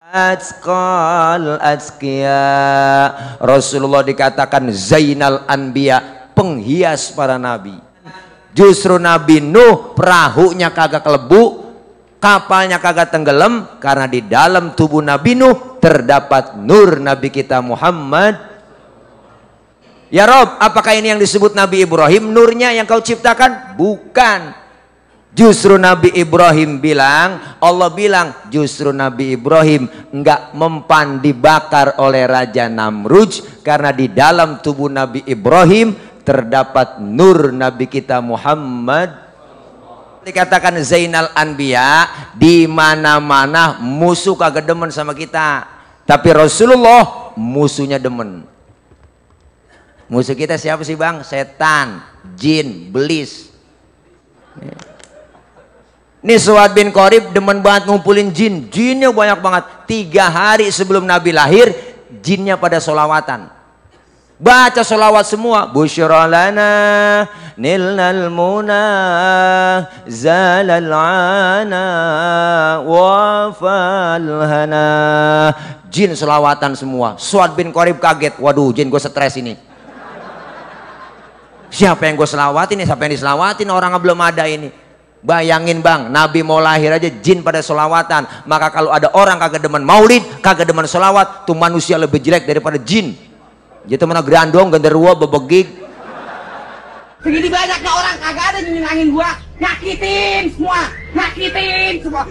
Atqal atqiya. Rasulullah dikatakan Zainal Anbiya, penghias para nabi. Justru Nabi Nuh perahunya kagak kelebu, kapalnya kagak tenggelam, karena di dalam tubuh Nabi Nuh terdapat nur Nabi kita Muhammad. Ya Rob, apakah ini yang disebut Nabi Ibrahim nurnya yang kau ciptakan? Bukan. Justru Nabi Ibrahim bilang, Allah bilang justru Nabi Ibrahim enggak mempan dibakar oleh Raja Namrud, karena di dalam tubuh Nabi Ibrahim terdapat nur Nabi kita Muhammad. Dikatakan Zainal Anbiya, di mana-mana musuh kagak demen sama kita, tapi Rasulullah musuhnya demen. Musuh kita siapa sih bang? Setan, jin, belis. Ini Suad bin Qorib demen banget ngumpulin jin. Jinnya banyak banget. 3 hari sebelum Nabi lahir, jinnya pada solawatan. Baca solawat semua. Busyra lana nilnal muna zalal ana wafal hana. Jin solawatan semua. Suad bin Qorib kaget. Waduh, jin gue stres ini. Siapa yang gue selawatin? Siapa yang diselawatin? Orangnya belum ada ini. Bayangin bang, Nabi mau lahir aja jin pada solawatan. Maka kalau ada orang kagak demen maulid, kagak demen solawat, tuh manusia lebih jelek daripada jin. Jadi mana gerandong, genderuwo, bebegik. Segini banyaknya orang kagak ada nyenangin gua, nyakitin semua, nyakitin semua.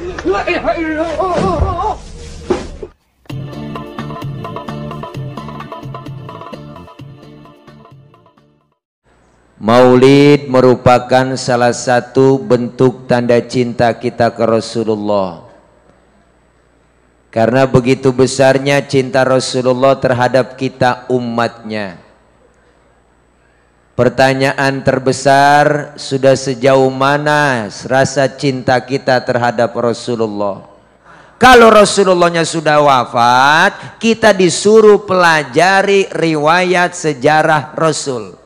Maulid merupakan salah satu bentuk tanda cinta kita ke Rasulullah. Karena begitu besarnya cinta Rasulullah terhadap kita umatnya. Pertanyaan terbesar, sudah sejauh mana rasa cinta kita terhadap Rasulullah? Kalau Rasulullahnya sudah wafat, kita disuruh pelajari riwayat sejarah Rasul.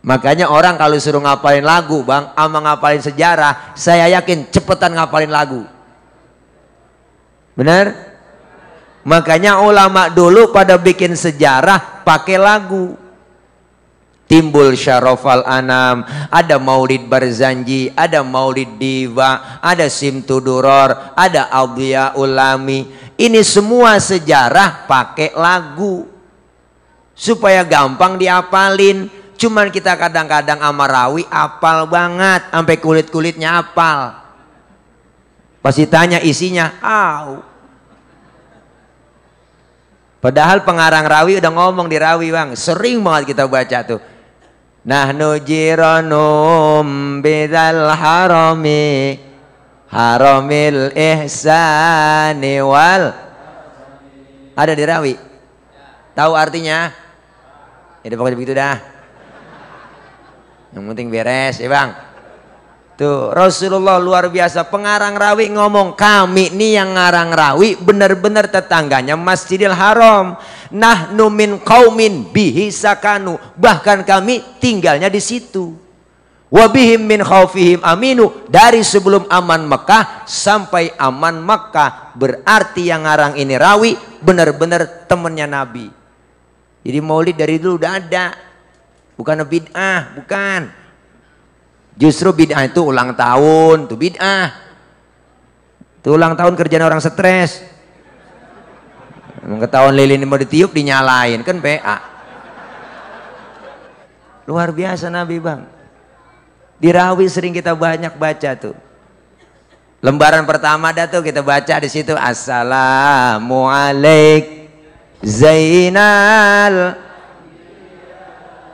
Makanya orang kalau suruh ngapalin lagu bang, ama ngapalin sejarah, saya yakin cepetan ngapalin lagu. Benar? Makanya ulama dulu pada bikin sejarah pakai lagu. Timbul Syarofal Anam, ada Maulid Barzanji, ada Maulid Diva, ada Simtuduror, ada Audia Ulami. Ini semua sejarah pakai lagu supaya gampang diapalin. Cuman kita kadang-kadang amarawi apal banget, sampai kulit-kulitnya apal. Pasti tanya isinya, Padahal pengarang rawi udah ngomong di rawi bang, sering banget kita baca tuh. Nahnu jiranum bidal harami haramil ihsani wal. Ada di rawi. Tahu artinya? Ya udah pokoknya begitu dah. Yang penting beres ya bang. Tuh Rasulullah luar biasa. Pengarang rawi ngomong, kami nih yang ngarang rawi benar-benar tetangganya Masjidil Haram. Nahnu min qaumin bihi sakanu, bahkan kami tinggalnya di situ. Wabihim min khaufihim aminu, dari sebelum aman Mekah sampai aman Mekah. Berarti yang ngarang ini rawi benar-benar temennya Nabi. Jadi maulid dari dulu udah ada. Bukan bid'ah, bukan. Justru bid'ah itu ulang tahun, itu bid'ah. Itu ulang tahun kerjaan orang stres. Ketahuan lilin mau ditiup dinyalain, kan PA. Luar biasa Nabi bang. Di rawi sering kita banyak baca tuh. Lembaran pertama dah tuh kita baca di situ, Assalamualaikum Zainal,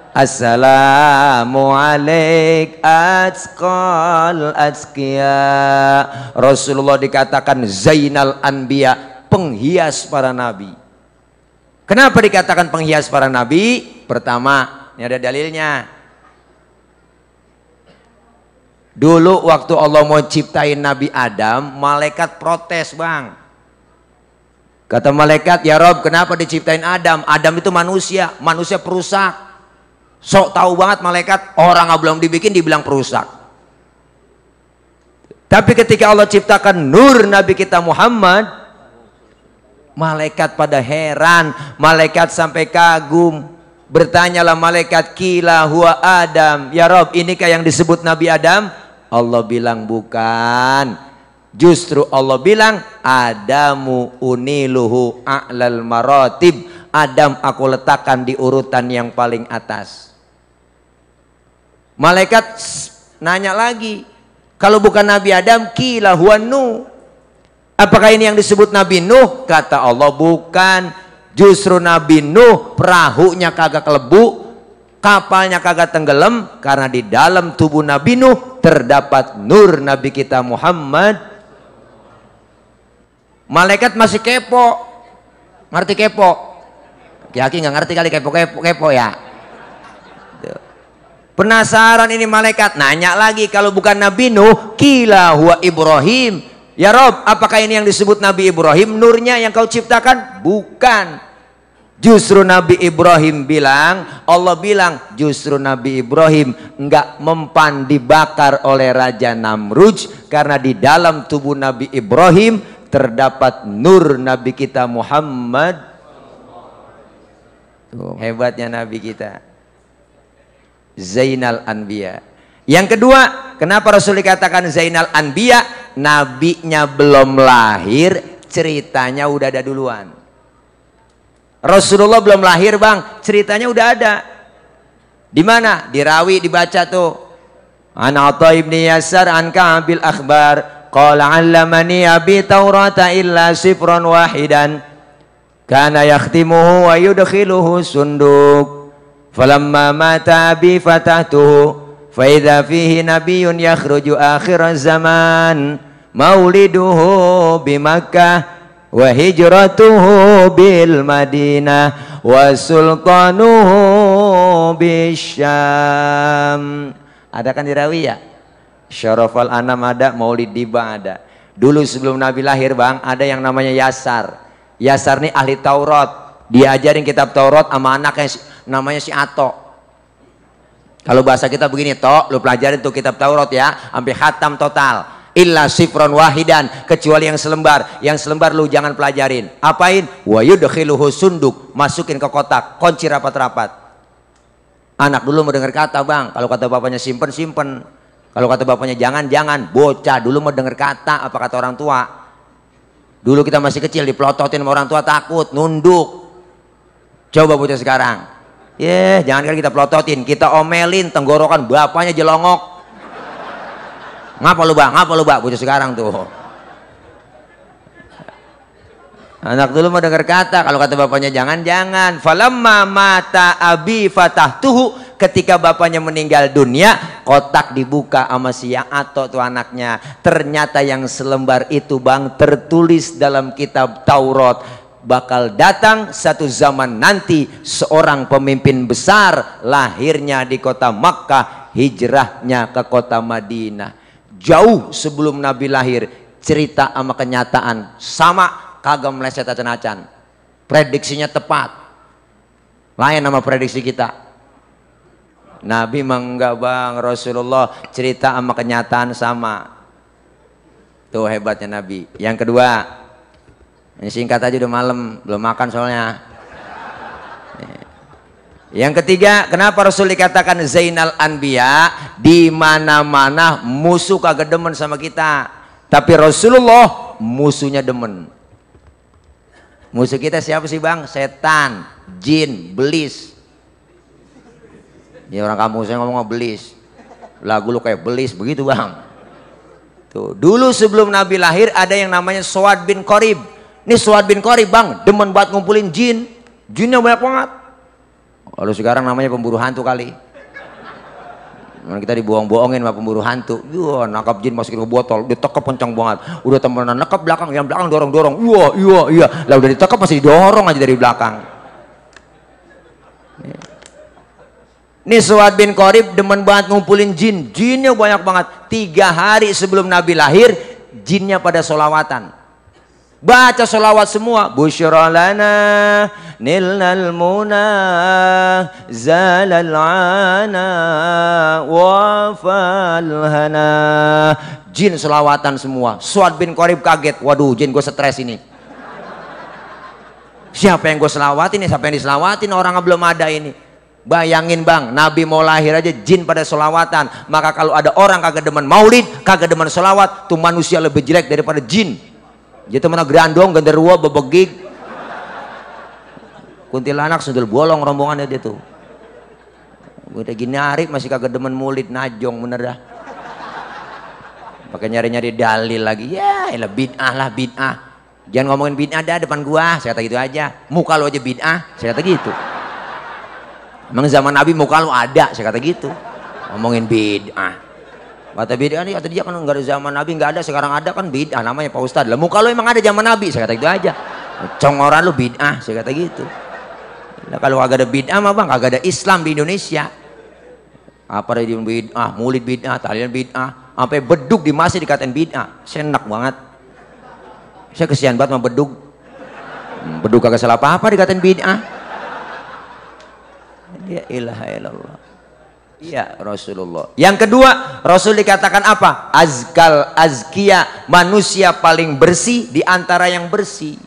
Assalamualaikum atqal atqiya. Rasulullah dikatakan Zainal Anbiya, penghias para nabi. Kenapa dikatakan penghias para nabi? Pertama, ini ada dalilnya. Dulu waktu Allah mau ciptain Nabi Adam, malaikat protes bang. Kata malaikat, ya Rob, kenapa diciptain Adam? Adam itu manusia, manusia perusak. Sok tahu banget malaikat, orang belum dibikin dibilang perusak. Tapi ketika Allah ciptakan nur Nabi kita Muhammad, Malaikat pada heran, malaikat sampai kagum. Bertanyalah malaikat, kila huwa Adam. Ya Rob, inikah yang disebut Nabi Adam? Allah bilang bukan. Justru Allah bilang, Adamu uniluhu a'lal maratib. Adam aku letakkan di urutan yang paling atas. Malaikat nanya lagi, kalau bukan Nabi Adam, kila huwa Nuh. Apakah ini yang disebut Nabi Nuh? Kata Allah bukan. Justru Nabi Nuh perahunya kagak kelebu, kapalnya kagak tenggelam, karena di dalam tubuh Nabi Nuh terdapat nur Nabi kita Muhammad. Malaikat masih kepo. Ngerti kepo? Ki-Aki nggak ngerti kali kepo ya. Penasaran ini malaikat, nanya lagi, kalau bukan Nabi Nuh, kila huwa Ibrahim. Ya Rob, apakah ini yang disebut Nabi Ibrahim? Nurnya yang kau ciptakan? Bukan. Justru Nabi Ibrahim bilang, Allah bilang, justru Nabi Ibrahim enggak mempan dibakar oleh Raja Namrud, karena di dalam tubuh Nabi Ibrahim terdapat nur Nabi kita Muhammad. Tuh, hebatnya Nabi kita. Zainal Anbiya. Yang kedua, kenapa Rasul dikatakan Zainal Anbiya? Nabinya belum lahir, ceritanya udah ada duluan. Rasulullah belum lahir bang, ceritanya udah ada. Di mana? Di Rawi dibaca tuh. An Atha ibni Yasar an Ka'bil akhbar qala 'allamani abi Taurata illa sifran wahidan kana yakhtimuhu wa yudkhiluhu sunduk falamma mata abi fatahtuhu فإذا فيه نبي يخرج آخر الزمان مولده بمكة وهجرته بالمدينة وسلطانه بالشام. Ada kan di Rawi ya? Syarafal Anam ada, Maulid Diba ada. Dulu sebelum Nabi lahir bang, ada yang namanya Yasar. Yasar nih ahli Taurat, diajarin kitab Taurat sama anaknya namanya si Ato. Kalau bahasa kita begini, toh lu pelajarin tuh kitab Taurat ya, sampai khatam total. Illa sifron wahidan, kecuali yang selembar. Yang selembar lu jangan pelajarin. Apain? Wa yudkhiluhu sunduk, masukin ke kotak, kunci rapat-rapat. Anak dulu mau dengar kata bang, kalau kata bapaknya simpen, simpen. Kalau kata bapaknya jangan, jangan. Bocah dulu mau dengar kata, apa kata orang tua. Dulu kita masih kecil dipelototin sama orang tua, takut, nunduk. Coba bocah sekarang. Jangan kan kita pelototin, kita omelin, tenggorokan bapaknya jelongok. Ngapa lu bang? Ngapa lu bang? Bocah sekarang tuh. Anak dulu mau dengar kata, kalau kata bapaknya jangan, jangan. Falamma mata abi fatahtuhu, ketika bapaknya meninggal dunia, kotak dibuka sama si Ato tuh anaknya. Ternyata yang selembar itu bang tertulis dalam kitab Taurat. Bakal datang satu zaman nanti seorang pemimpin besar, lahirnya di kota Makkah, hijrahnya ke kota Madinah. Jauh sebelum Nabi lahir, cerita sama kenyataan sama, kagak meleset acan-acan. Prediksinya tepat, lain sama prediksi kita. Nabi mah enggak bang, Rasulullah cerita sama kenyataan sama. Tuh hebatnya Nabi. Yang kedua, ini singkat aja, udah malam, belum makan soalnya. Yang ketiga, kenapa Rasul dikatakan Zainal Anbiya? Di mana-mana musuh kagak demen sama kita, tapi Rasulullah musuhnya demen. Musuh kita siapa sih bang? Setan, jin, belis. Ya orang kampung saya ngomong belis. Lagu lu kayak belis begitu bang. Tuh, dulu sebelum Nabi lahir ada yang namanya Suad bin Qorib. Ini Suad bin Qorib bang, demen banget ngumpulin jin. Jinnya banyak banget. Kalau sekarang namanya pemburu hantu kali. Kita dibohong-bohongin sama pemburu hantu. Wah, nangkap jin masukin ke botol, ditekep kencang banget. Udah temenan nekep belakang, yang belakang dorong-dorong. Iya. Lah udah ditekep masih didorong aja dari belakang. Ini Suad bin Qorib demen banget ngumpulin jin. Jinnya banyak banget. 3 hari sebelum Nabi lahir, jinnya pada sholawatan. Baca sholawat semua. Busyra lana nilnal muna zalal ana wa falhana. Jin sholawatan semua. Suad bin Qorib kaget. Waduh, jin gue stres ini. Siapa yang gue selawatin ya? Siapa yang diselawatin? Orang belum ada ini. Bayangin bang, Nabi mau lahir aja jin pada selawatan. Maka kalau ada orang kagak demen maulid, kagak demen selawat, tuh manusia lebih jelek daripada jin. Jadi mana gerandong, genderuwo, bebegik, kuntilanak, sundel bolong rombongannya dia tuh. Udah gini hari masih kagak demen maulid, najong bener dah. Pakai nyari-nyari dalil lagi. Ya elah bid'ah lah bid'ah. Jangan ngomongin bid'ah dah depan gua, saya kata gitu aja. Muka lo aja bid'ah, saya kata gitu. Emang zaman Nabi muka lo ada, saya kata gitu. Ngomongin bid'ah. Kata bid'ah nih, kata dia kan enggak ada zaman Nabi, enggak ada, sekarang ada kan bid'ah namanya Pak Ustadz. Lah muka lo emang ada zaman Nabi, saya kata gitu aja. Congoran lo bid'ah, saya kata gitu. Nah, kalau kagak ada bid'ah mah bang, kagak ada Islam di Indonesia. Apa ada bid'ah, maulid bid'ah, tahlilan bid'ah, sampai bedug di masjid dikatain bid'ah. Senak banget. Saya kesian banget sama bedug. Bedug kagak salah apa-apa dikatain bid'ah. Ya ilaha illallah. Iya Rasulullah. Yang kedua, Rasul dikatakan apa? Azkal azkia, manusia paling bersih di antara yang bersih.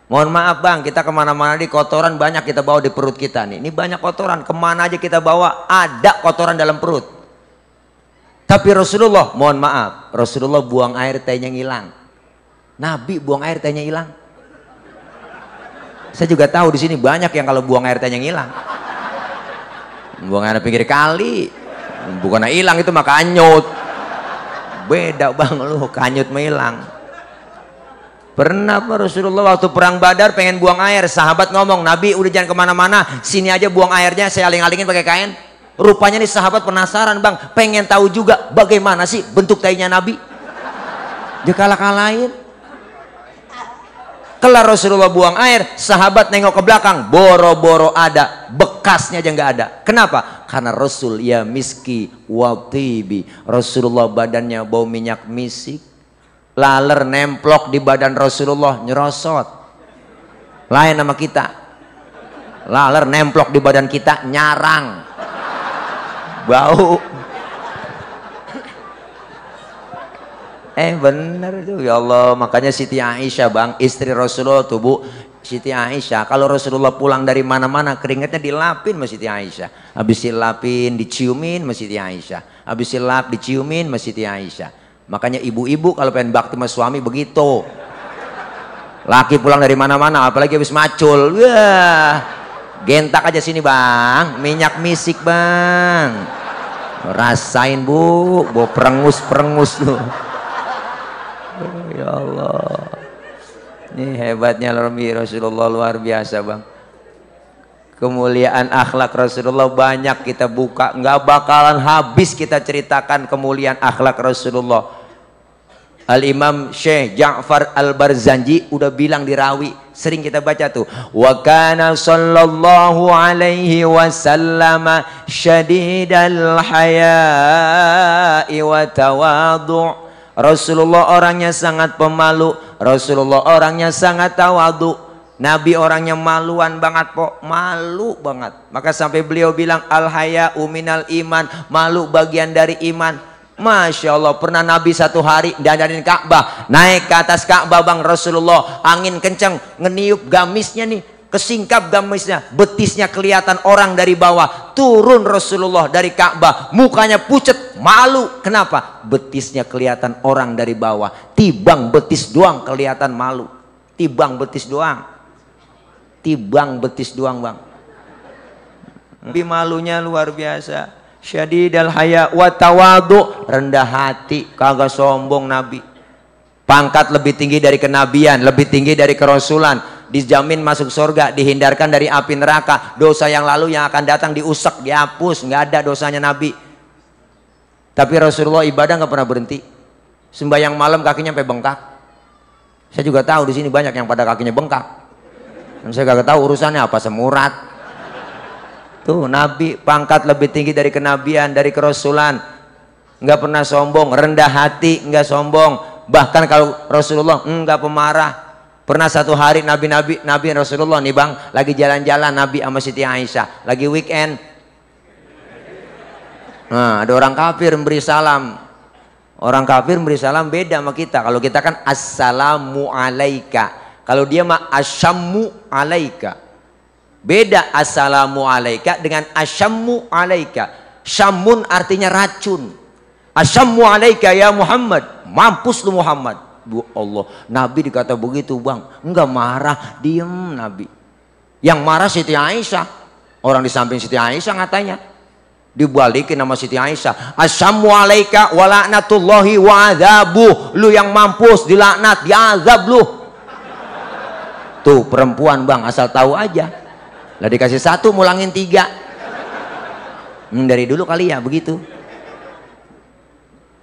Mohon maaf bang, kita kemana-mana di kotoran banyak kita bawa di perut kita nih. Ini banyak kotoran, kemana aja kita bawa ada kotoran dalam perut. Tapi Rasulullah, mohon maaf, Rasulullah buang air tehnya ngilang. Nabi buang air tehnya hilang. Saya juga tahu di sini banyak yang kalau buang air tehnya ngilang. Buang air pinggir kali, bukan hilang itu mah kanyut. Beda bang lu, kanyut mah hilang. Pernah Rasulullah waktu perang Badar pengen buang air, sahabat ngomong, Nabi udah jangan kemana-mana, sini aja buang airnya, saya aling-alingin pakai kain. Rupanya nih sahabat penasaran bang, pengen tahu juga bagaimana sih bentuk tainya Nabi. Dia kalah-kalahin. Kelar Rasulullah buang air, sahabat nengok ke belakang, boro-boro ada, bekasnya aja nggak ada. Kenapa? Karena Rasul ya miski watibi, Rasulullah badannya bau minyak misik. Laler nemplok di badan Rasulullah nyerosot. Lain sama kita. Laler nemplok di badan kita nyarang. Bau. Bener tuh ya Allah. Makanya Siti Aisyah bang, istri Rasulullah tuh bu, Siti Aisyah kalau Rasulullah pulang dari mana-mana keringatnya dilapin sama Siti Aisyah. Habis dilapin diciumin sama Siti Aisyah. Habis dilap diciumin sama Siti Aisyah. Makanya ibu-ibu kalau pengen bakti sama suami begitu. Laki pulang dari mana-mana apalagi habis macul, wah gentak aja sini bang, minyak misik bang, rasain bu, bawa perengus-perengus tuh. Ya Allah, ini hebatnya Rasulullah luar biasa bang. Kemuliaan akhlak Rasulullah banyak kita buka, nggak bakalan habis kita ceritakan kemuliaan akhlak Rasulullah. Al-Imam Syekh Ja'far Al-Barzanji udah bilang di Rawi, sering kita baca tuh, wa kana sallallahu alaihi wasallam syadidal haya'i wa tawadhu'. Rasulullah orangnya sangat pemalu, Rasulullah orangnya sangat tawadhu. Nabi orangnya maluan banget po, malu banget. Maka sampai beliau bilang al-haya'u minal iman, malu bagian dari iman. Masya Allah, pernah Nabi satu hari dandanin Ka'bah, naik ke atas Ka'bah bang Rasulullah, angin kenceng, ngeniup gamisnya nih, kesingkap gamisnya, betisnya kelihatan orang dari bawah. Turun Rasulullah dari Ka'bah, mukanya pucet, malu. Kenapa? Betisnya kelihatan orang dari bawah. Tibang betis doang kelihatan malu. Tibang betis doang. Tibang betis doang bang. Nabi malunya luar biasa. Syadidal haya wa tawadhu, rendah hati, kagak sombong Nabi. Pangkat lebih tinggi dari kenabian, lebih tinggi dari kerasulan, dijamin masuk surga, dihindarkan dari api neraka. Dosa yang lalu yang akan datang diusek, dihapus, nggak ada dosanya Nabi. Tapi Rasulullah ibadah nggak pernah berhenti. Sembahyang malam kakinya sampai bengkak. Saya juga tahu di sini banyak yang pada kakinya bengkak. Dan saya kagak tahu urusannya apa, semurat. Tuh Nabi pangkat lebih tinggi dari kenabian, dari kerasulan, nggak pernah sombong, rendah hati, nggak sombong. Bahkan kalau Rasulullah nggak pemarah. Pernah satu hari Nabi Rasulullah nih bang, lagi jalan-jalan Nabi sama Siti Aisyah, lagi weekend. Nah ada orang kafir memberi salam. Orang kafir memberi salam beda sama kita. Kalau kita kan assalamu alaika, Kalau dia mah asyammu alaika. Beda assalamu alaika dengan asyammu alaika. Syamun artinya racun. Asyammu alaika ya Muhammad. Mampus lu Muhammad. Bu Allah, Nabi dikata begitu bang. Enggak marah, diem Nabi. Yang marah Siti Aisyah. Orang di samping Siti Aisyah katanya. Dibalikin nama Siti Aisyah. Asyammu alaika wa la'natullahi wa adzabuh. Lu yang mampus, dilaknat, diazab lu. Tuh perempuan bang, asal tahu aja. Lah dikasih satu mulangin tiga. Dari dulu kali ya begitu.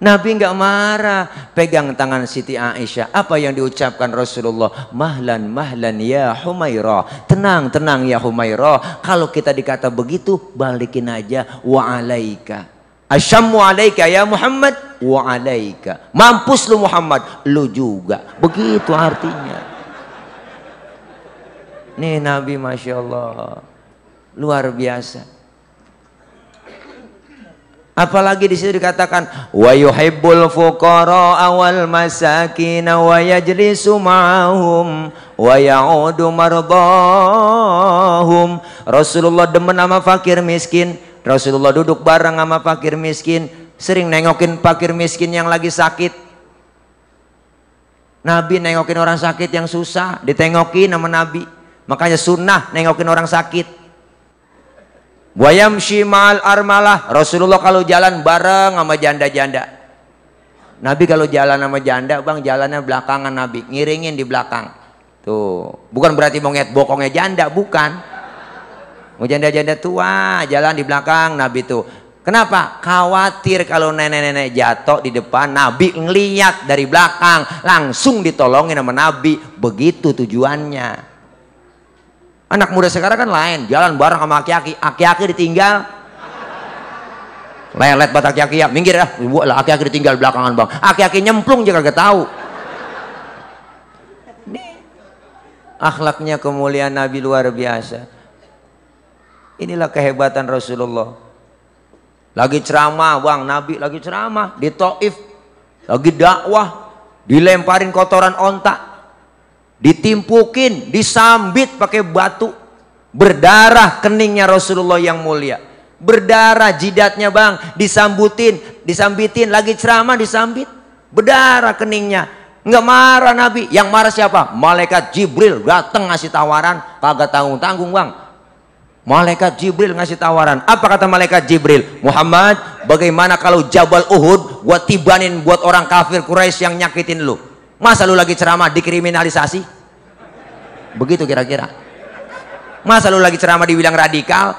Nabi nggak marah, pegang tangan Siti Aisyah. Apa yang diucapkan Rasulullah? Mahlan mahlan ya Humairah. Tenang tenang ya Humairah. Kalau kita dikata begitu, balikin aja wa alaika. Asyammu alaika ya Muhammad wa alaika. Mampus lu Muhammad, lu juga. Begitu artinya. Nih Nabi Masya Allah luar biasa. Apalagi di situ dikatakan wa yuhibbul fuqara wal masakin wa yajlisu ma'ahum wa ya'udu mardahum. Rasulullah demen sama fakir miskin. Rasulullah duduk bareng sama fakir miskin, sering nengokin fakir miskin yang lagi sakit. Nabi nengokin orang sakit yang susah, ditengokin sama Nabi. Makanya sunnah nengokin orang sakit. Wa yamshi ma'al armalah. Rasulullah kalau jalan bareng sama janda-janda. Nabi kalau jalan sama janda bang, jalannya belakangan Nabi, ngiringin di belakang. Tuh, bukan berarti mau ngeliat bokongnya janda, bukan. Mau janda-janda tua jalan di belakang Nabi tuh. Kenapa? Khawatir kalau nenek-nenek jatuh di depan, Nabi ngeliat dari belakang, langsung ditolongin sama Nabi. Begitu tujuannya. Anak muda sekarang kan lain, jalan bareng sama aki-aki, aki-aki ditinggal, lelet bat aki-aki ya, minggir ya, aki-aki ditinggal belakangan bang, aki-aki nyemplung juga gak tahu. Ini akhlaknya kemuliaan Nabi luar biasa. Inilah kehebatan Rasulullah. Lagi ceramah bang, Nabi lagi ceramah di Taif, lagi dakwah, dilemparin kotoran onta. Ditimpukin, disambit pakai batu, berdarah keningnya Rasulullah yang mulia, berdarah jidatnya bang, disambitin, lagi ceramah disambit, berdarah keningnya, nggak marah Nabi. Yang marah siapa? Malaikat Jibril datang ngasih tawaran, kagak tanggung-tanggung bang. Malaikat Jibril ngasih tawaran. Apa kata malaikat Jibril? Muhammad, bagaimana kalau Jabal Uhud gua tibanin buat orang kafir Quraisy yang nyakitin lu? Masa lu lagi ceramah dikriminalisasi? Begitu kira-kira. Masa lu lagi ceramah dibilang radikal?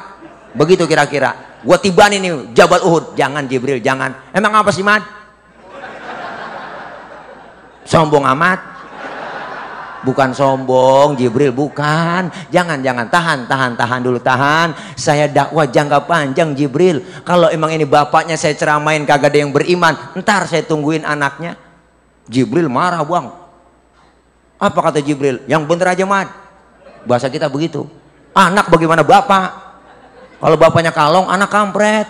Begitu kira-kira. Gua tibanin nih Jabal Uhud. Jangan Jibril, jangan. Emang apa sih, Mat? Sombong amat. Bukan sombong Jibril, bukan. Jangan tahan dulu, tahan. Saya dakwah jangka panjang Jibril. Kalau emang ini bapaknya saya ceramain kagak ada yang beriman, ntar saya tungguin anaknya. Jibril marah bang. Apa kata Jibril? Yang bener aja Mat. Bahasa kita begitu. Anak bagaimana bapak? Kalau bapaknya kalong, anak kampret.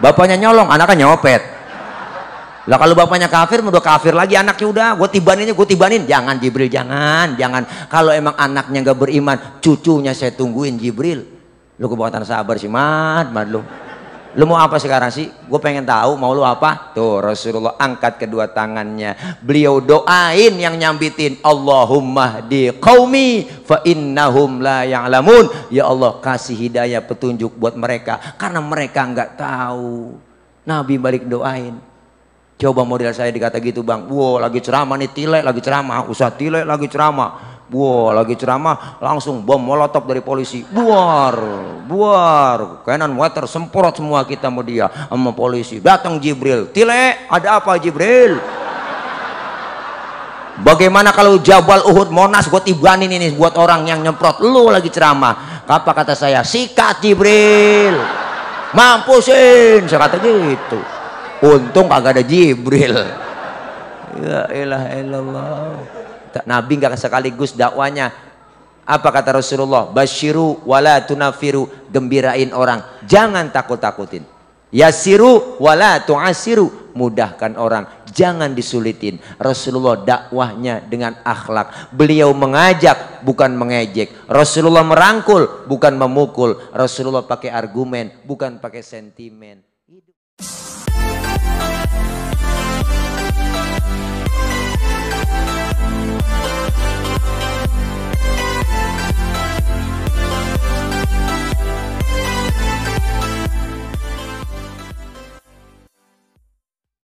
Bapaknya nyolong, anaknya nyopet. Lah kalau bapaknya kafir, udah kafir lagi anaknya udah. Gue tibanin. Jangan Jibril, jangan. Kalau emang anaknya nggak beriman, cucunya saya tungguin Jibril. Lu kebuatan sabar sih Mat lu. Lu mau apa sekarang sih? Gue pengen tahu mau lu apa? Tuh Rasulullah angkat kedua tangannya. Beliau doain yang nyambitin. Allahumma hdi qaumi fa innahum la ya'lamun. Ya Allah kasih hidayah petunjuk buat mereka. Karena mereka nggak tahu. Nabi balik doain. Coba model saya dikata gitu bang. Wow lagi ceramah nih tilek lagi ceramah. Usah tilek lagi ceramah. Wow lagi ceramah langsung bom molotov dari polisi. Buar. Kanan water semprot semua kita mau dia sama polisi. Datang Jibril. Tilek ada apa Jibril? Bagaimana kalau Jabal Uhud Monas gue tibanin ini buat orang yang nyemprot. Lu lagi ceramah. Apa kata saya? Sikat Jibril. Mampusin. Saya kata gitu. Untung kagak ada Jibril. Ya ilaha illallah. Nabi nggak sekaligus dakwanya. Apa kata Rasulullah? Basyiru wala tunafiru. Gembirain orang, jangan takut-takutin. Yasiru wala tu'asiru. Mudahkan orang, jangan disulitin. Rasulullah dakwahnya dengan akhlak. Beliau mengajak bukan mengejek. Rasulullah merangkul bukan memukul. Rasulullah pakai argumen bukan pakai sentimen.